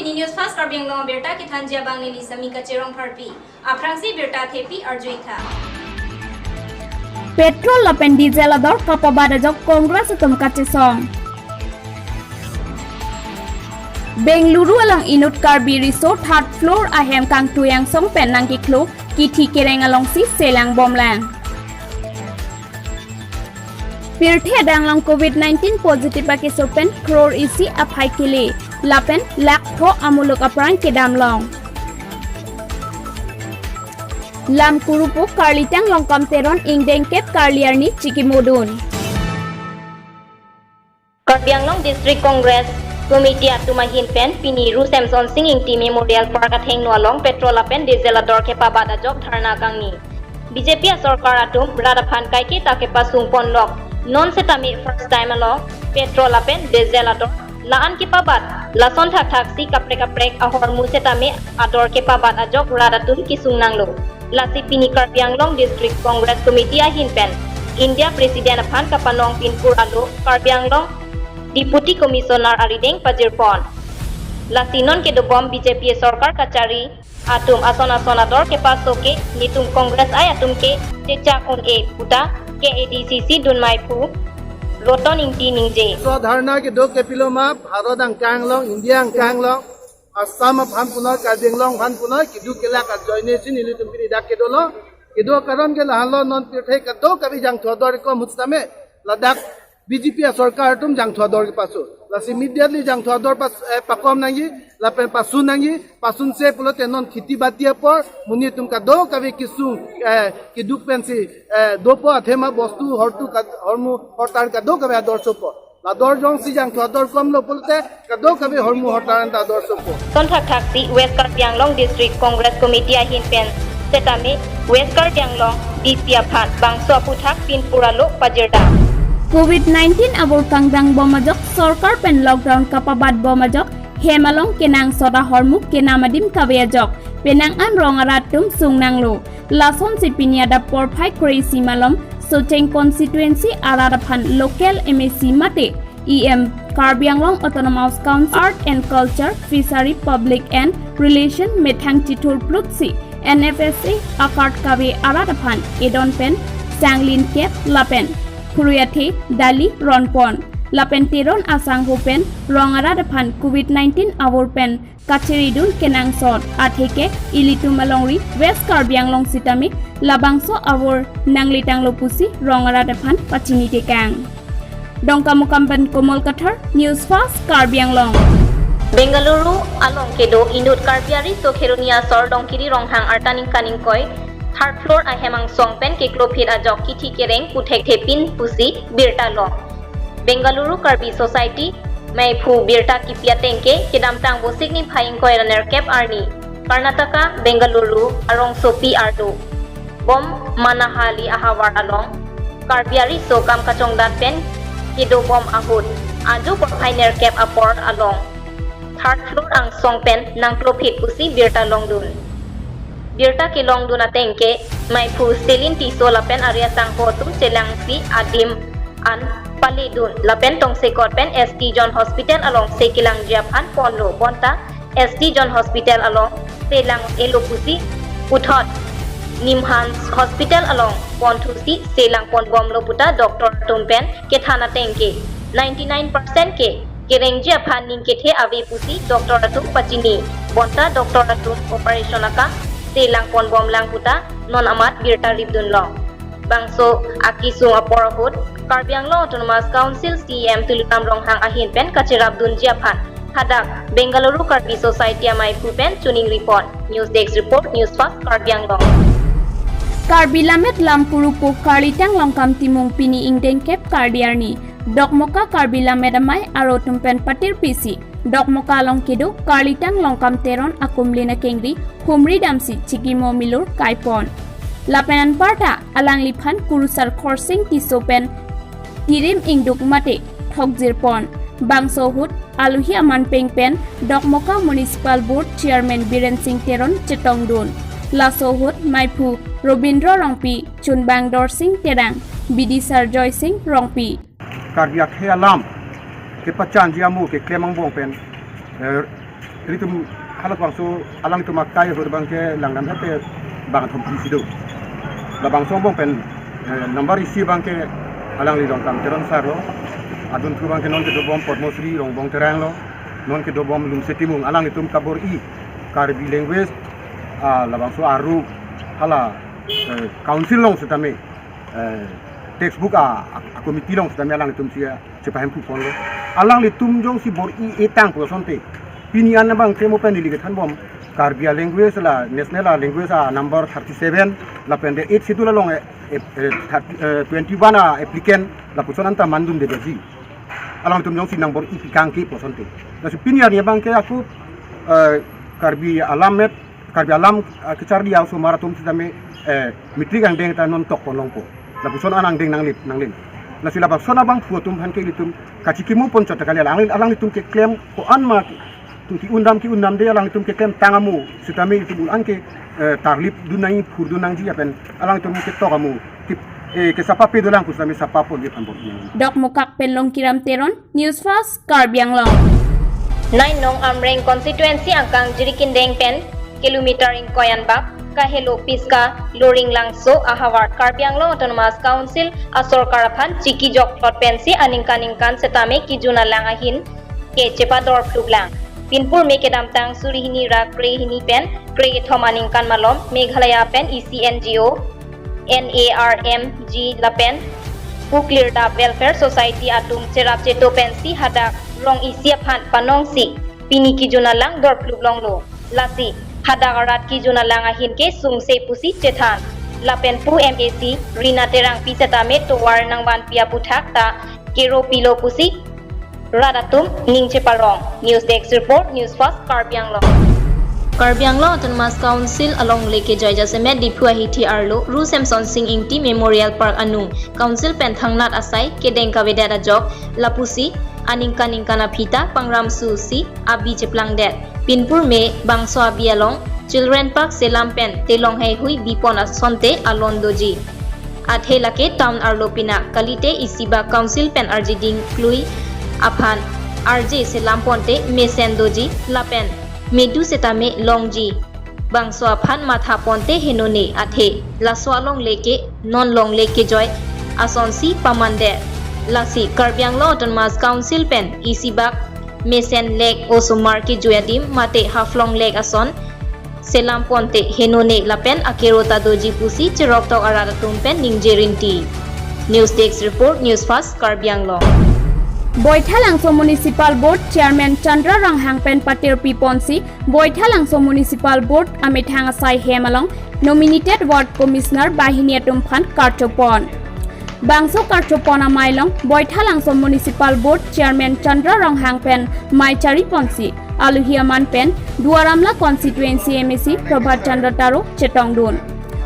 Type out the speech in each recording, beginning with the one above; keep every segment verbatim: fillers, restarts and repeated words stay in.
News Fast Karbi Anglong abirta kethanji abang neli Samika Cherong Pharpi. Aphrangsi birta thepi arjuitha. Petrol lapen diesel ador kapabat ajok Congress atum kachesong. Bengaluru along inut Karbi Riso third floor ahem kangtui angsong pen nangkiklo kithi kereng alongsi selang bomlang. Pirthe adang along covid nineteen positive akeso pen crore isi aphai kele, lapen lakh pho amuluk aphrang kedam long. Lam kurupo Karlitang Longkam Teron ingdeng kep karli arni chikimodun. Karbi Anglong District Congress Committee atum ahin pen pini Ru Semson Sing Ingti Memorial Park athengno along petrol lapen diesel ador kepabat ajok dharna kangni. B J P asorkar atum rat aphan kaike ta kepasung ponlok. Non setame first time along petrol lapen diesel ador la-an kepabat. Lason thakthaksi kaprek kaprek ahormu setame ador kepabat ajok rat atum kesung nanglo. Lasi pini Karbi Anglong District Congress Committee ahin pen India President aphan kapanong pinpur alo Karbi Anglong Deputy Commissioner arideng pajirpon. Lasi non kedobom B J P sorkar kachari atum ason ason ador kepaso ke netum Congress ai atum ke chechak un-e puta K A D C C dunmai phu Roton Ingti ningje. So dharna kedo ke piloma, Bharat angkang along, India angkang along, Assam aphan punoi, Karbi Anglong aphan punoi, keduk kelak ajoine si nelitum pini dak kedolo. Kedo karon ke lahenlo, non pirthe kadokave jangthu ador kom ahut setame ladak B J P asorkar atum jangthu ador kepaso. Lasi immediately jangthu ador pas, eh, pakom nangji, lapen pasun nangji, pasunse pulote non kheti bati apor, monit atum kadokave kesung, eh, keduk pensi, eh, dopo athema bostu hortu kad-, hormu hortar kadokave ador sopo. La ador jongsi jangthu ador komlo pulote kadokave hormu hortar anta ador sopo. Lason thakthaksi West Karbi Anglong District Congress Committee ahin pen setame West Karbi Anglong D C aphan bangso aphuthak pinpur alo pajirdam. Covid nineteen abor kangdang bom ajok sorkar pen lockdown kapabat bom ajok hem along kenangsot ahormu kenam adim kave ajok penang an rong arat atum sung nanglo. Lasonsi pini adap porphai kre-isi malom Socheng constituency arat aphan local M A C mate E M, Karbi Anglong Autonomous Council, Art and Culture, Fishery, Public and Relation methang chithur plutsi N F S A a-card kave arat aphan edon pen sanglin kep lapen phurui athe dali ronpon lapen Teron asangho pen rong arat aphan covid nineteen abor pen kachiridun kenangsot atheke ilitum alongri West Karbi Anglong sitame labangso abor nanglitanglo pusi rong arat aphan pachini tekang. Dongkamukam pen Komol Kathar, News Fast Karbi Anglong. Bengaluru along kedo inut Karbi ariso Kheroni asor Dongkiri Ronghang arta ningkan ingkoi third floor ahem angsong pen keklophit ajok kithi kereng puthek thepin pusi birta long. Bengaluru Karbi Society maiphu birta kipi ateng ke kedamtang Vosik niphai ingkoi ra nerkep arni Karnataka Bengaluru arongsopi arlo Bommanahali ahavar along Karbi ariso kam kachongdat pen kedo bom ahut ajo porphai nerkep apor along third floor angsong pen nangklophit pusi birta longdun. Birta kelongdun ateng ke maiphu Stalin Tisso lapen ari asangho atum chelangsi adim an paledun lapen tongsekot pen S T John Hospital alongsi kelangji aphan ponlo bonta S T John Hospital along selang-elo pusi puthot Nimhans Hospital along ponthusi selang ponbomlo puta doctor atum pen kethan ateng ke ninety-nine percent ke kerengji aphan ning kethe ave pusi doctor atum pachini bonta doctor atum operation akam selang ponbomlang puta non amat birta ripdun long. Bangso akesung apor ahut Karbi Anglong Autonomous Council C E M Tuliram Ronghang ahin pen kacherapdunji aphan hadak Bengaluru Karbi Society amaiphu pen chuning ripon. News Desk Report, News Fast Karbi Anglong. Karbi Lammet Lamkurupo Karlitang Longkam Timung pini ingdeng kep karli arni Dokmoka Karbi Lammet Amei aro atum pen patirpisi Dokmoka along kedo Karlitang Longkam Teron akumlin akengri humri damsi chikimo milur kaipon. Lapen anparta alangliphan kurusar Khorsing Tisso pen tirim ingduk mate thokjirpon. Bangso ahut alohi aman peng pen Dokmoka Municipal Board Chairman Biren Sing Teron chetongdun. Laso ahut maiphu Robindro Rongpi, chunbang Dorsing Terang, bidisar Joysing Rongpi. Karbi akhei alam kepachanji amo keklem angbong pen, eh, Ilitum halabangso alangtum akai ahut abangke langdam hete bang thom isi do. Labangso angbong pen, eh, number isi abangke alangli Longkam Teron sir lo. Adunthu abangke non kedobom Padma Shri Rongbong Terang lo. Non kedobom Lungse Timung, alanglitum kabor-i Karbi language, ah, labangso aru hala, eh, council along setame, eh, textbook a, a, a committee along setame alanglitum si, ah, chepahemphu ponlo. Alanglitum jongsi bor-i etang pu asonte, pini an abangke mo pen neli kethanbom Karbi a language la national a language a number thirty seven lapen de eighth schedule along, eh, eh, eh, thirty, eh, twenty one a applicant lapuson anta mandun de ji. Alanglitum jongsi nangbor-i pikang ke pu asonte. Lasi pini arni abangke ako, eh, Karbi alam met, Karbi alam, eh, kecharli a-osomar atum setame, eh, matric angdeng ta non tok pon longpo. Lapuson an angdeng nanglit, nanglit. Lasi labangson abangphu atum aphan ke ilitum kachikimo pon chot kali alang, alanglitum keklem ko-an ma tum ke-undam ke-undam de, alanglitum keklem tang amo setame itum ulang ke, eh, tarlip dun nangji, phur dun nangji lapen alanglitum ketok amo ke, eh, kesapa pe dolang pu setame sapa ponji aphan bor-i. Dokmoka pen Longkiram Teron, News Fast, Karbi Anglong. Nai nong Amreng constituency angkang Jirikindeng pen kilometer ingkoi anbak kahelo Piska Loringlangso ahavar Karbi Anglong Autonomous Council asorkar aphan chiki jokplot pensi aningkan ningkan setame kijun alang ahin ke chepador phluk lang. Pinpur me kedamtang suri hini ra kre hini pen kre kethom aningkan malom Meghalaya pen isi N G O, N A R M G lapen Puklir Dap Welfare Society atum cherap cheto pensi hadak rong isi aphan panongsi pini kijun alang dor phluk longlo. Lasi hadak arat kijun alang ahin ke sungse pusi chethan. Lapen pu M A C Rina Terangpi setame tovar nangvanpi aputhak ta kero pilo pusi rat atum ning cheparong. News Desk Report, News Fast, Karbi Anglong. Karbi Anglong Autonomous Council alongle kejoi jasemet Diphu ahithi arlo Ru Semsonsing Ingti Memorial Park anung Council pen thangnat asai kedeng kavedet ajok lapusi aningkan ningkan aphi ta pangramsu si abi cheplangdet. Pinpur me bangso abi along Children Park selam pen telong heihui bipon asonte alon doji. Athe lake town arlo pinak kalite isibak council pen arjiding klui aphan arje selam ponte mesen doji lapen medu setame longji. Bangso aphan matha ponte henone athe laso alongle ke non longle kejoi asonsi pamandet. Lasi Karbi Anglong Autonomous Council pen isibak mesen lek osomar kejui adim mate Haflong lek ason selam ponte henone lapen akero ta doji pusi cheroktok arat atum pen ningje rinti. News Desk Report, News Fast, Karbi Anglong. Boithalangso Municipal Board Chairman Chandra Ronghang pen patirpi ponsi Boithalangso Municipal Board amethang asai hem along nominated Ward Commissioner banghini atum aphan karcho pon. Bangso karcho pon amei along Boithalangso Municipal Board Chairman Chandra Ronghang pen mei chari ponsi alohi aman pen Duar Amla constituency M A C Prabhat Chandra Taro chetongdun.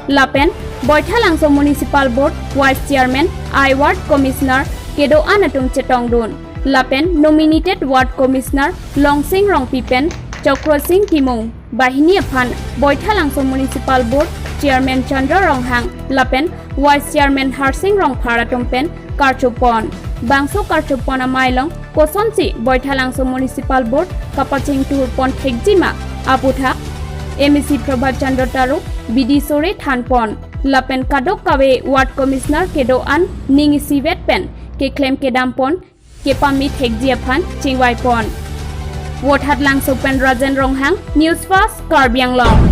Lapen Boithalangso Municipal Board Vice Chairman, I Ward Commissioner kedo-an atum chetongdun. Lapen nominated Ward Commissioner Longsing Rongpi pen Chokro Sing Timung banghini aphan Boithalangso Municipal Board Chairman Chandra Ronghang lapen Vice Chairman Harsing Rongphar atum pen karcho pon. Bangso karcho pon amei along kosonsi Boithalangso Municipal Board kapachingthur pon thekji ma aputhak M A C Prabhat Chandra Taro bidi sore than pon. Lapen kadokave Ward Commissioner kedo-an ning isivet pen keklem kedam pon kepame thekji aphan chingvai pon. Vothatlangso pen Rajen Ronghang, News Fast, Karbi Anglong.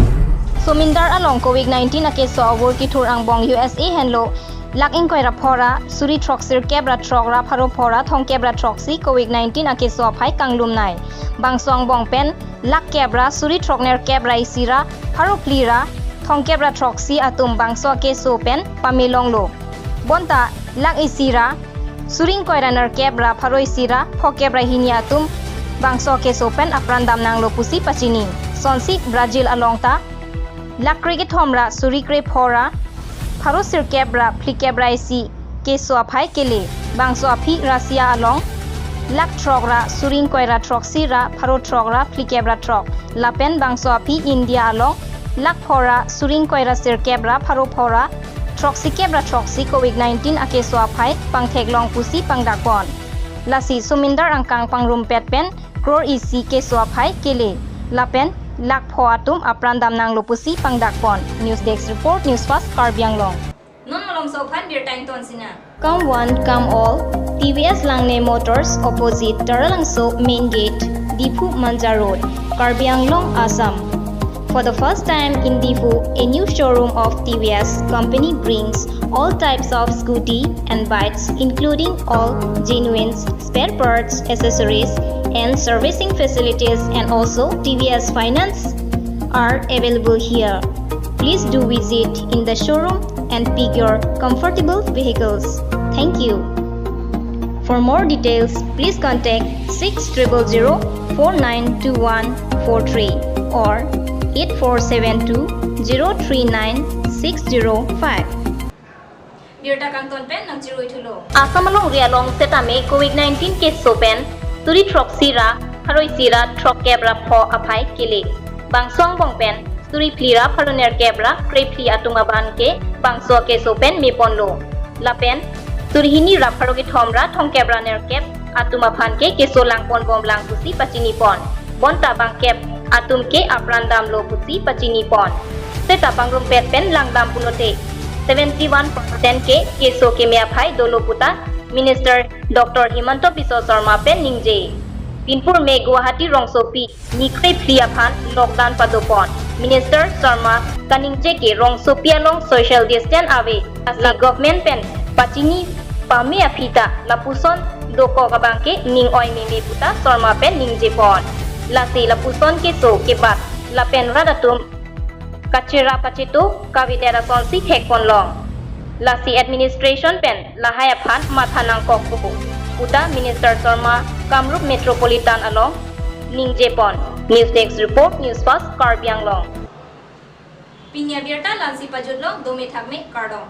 Somindar along Covid nineteen akeso avur kithur angbong U S A henlo lakh ingkoi ra pho ra suri throksirkep ra throk ra pharo pho ra thomkep ra throksi Covid nineteen akeso aphai kanglum nai. Bangso angbong pen lakh kep ra suri throknerkep ra isi ra pharo phli ra thomkep ra throksi atum bangso akeso pen pame longlo. Bonta lakh isi ra suri ingkoi ra nerkep ra pharo isi ra phokep ra hini atum bangso akeso pen apran dam nanglo pusi pachini. Sonsi Brazil along ta lakh kre kethom ra suri kre pho ra pharo sirkep ra phlikep ra isi keso aphai kele. Bangso aphi Russia along lakh throk ra suri ingkoi ra throksi ra pharo throk ra phlikep ra throk. Lapen bangso aphi India along lakh pho ra suri ingkoi ra sirkep ra pharo pho ra throksikep ra throksi Covid nineteen akeso aphai pangtheklong pusi pangdak pon. Lasi somindar angkang pangrumpet pen crore isi keso aphai kele. lapen lakh pho atum apran damnanglo pusi pangdakpon. News Desk Report, News Fast, Karbi Anglong. Non malomso aphan birta ington sinang. Come one, come all. T V S Langne Motors, opposite Taralangso Main Gate, Diphu Manja Road, Karbi Anglong, Assam. For the first time in Diphu, a new showroom of T V S company brings all types of scooty and bikes, including all genuine spare parts, accessories, and servicing facilities, and also T V S finance are available here. Please do visit in the showroom and pick your comfortable vehicles. Thank you. For more details, please contact six triple zero four nine two one four three or eight four seven two zero three nine six zero five. Birta kangton pen nangchiruithulo. Assam alongri along setame covid nineteen keso pen suri throksi ra pharo isi ra throkkep ra pho aphai kele. Bangso angbong pen suri phli ra pharo nerkep ra krephli atum abang ke bangso keso pen meponlo. Lapen suri hini ra pharo kethom ra thomkep ra nerkep atum aphan ke keso langponbomlang pusi pachinipon. Bonta bangkep atum ke apran damlo pusi pachinipon. Seta pangrumpet pen langdam pulote seventy one percent ke keso keme aphai dolo puta Minister Doctor Himanta Biswa Sarma pen ningje. Pinpur me Guwahati rongsopi ni krephli aphan lockdown padopon. Minister Sarma kaningje ke rongsopi along social distance ave. Lasi government pen pachini pame aphi ta lapuson dokok abang ke ning oi meme puta Sarma pen ningjepon. Lasi lapuson keso kebat lapen rat atum kachera pachetu kavedet asonsi thekponlong. Lasi administration pen lahai aphan matha nangkokpo puta Minister Sarma Kamrup Metropolitan along ningjepon. News Desk Report, News Fast, Karbi Anglong. Pini abirta la-ansi pajutlong, dome thakme, kardom.